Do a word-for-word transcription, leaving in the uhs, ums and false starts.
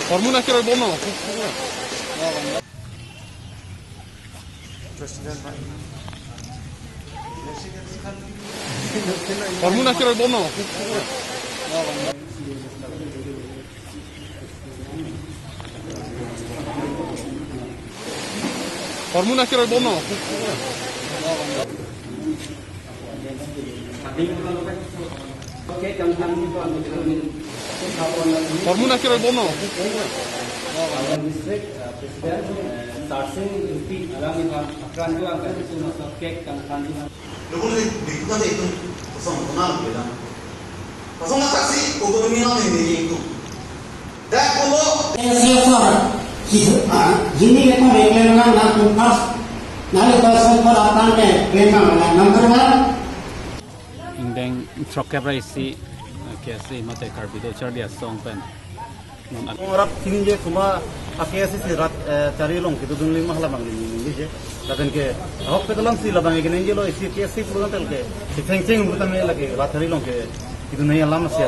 Hormu nangkeroi bomlo. Hormu nangkeroi bomlo. Hormu nangkeroi bomlo. Hormu nangkeroi bomlo. District, uh, President, uh, Sarsing Ingti, alangli aphan apran kelang kan, itum masuk cake kan kan. Lapu le, di kuta de itum kosong kona le lang. Kosong atak si, ogo mi lang ini itum. Dak pulo. Yes, yes, sir. Ji-, ah, jini ke pon ekle lang na tum pas. Nali person por apran ke, ke na number one. Ingdeng throkkep ra isi, eh, K S A mate Karbi Do Charli Asong pen. Non ak- Rat sini je cuma A K S C rat, eh, chari long kedodun lima hala bang ni ni je. Lapen ke ahok pedolam si labang ke neng je lo isi K S C pulo tel ke. Si cheng cheng pulo tame lagi rat chari long ke kedun nai alam si.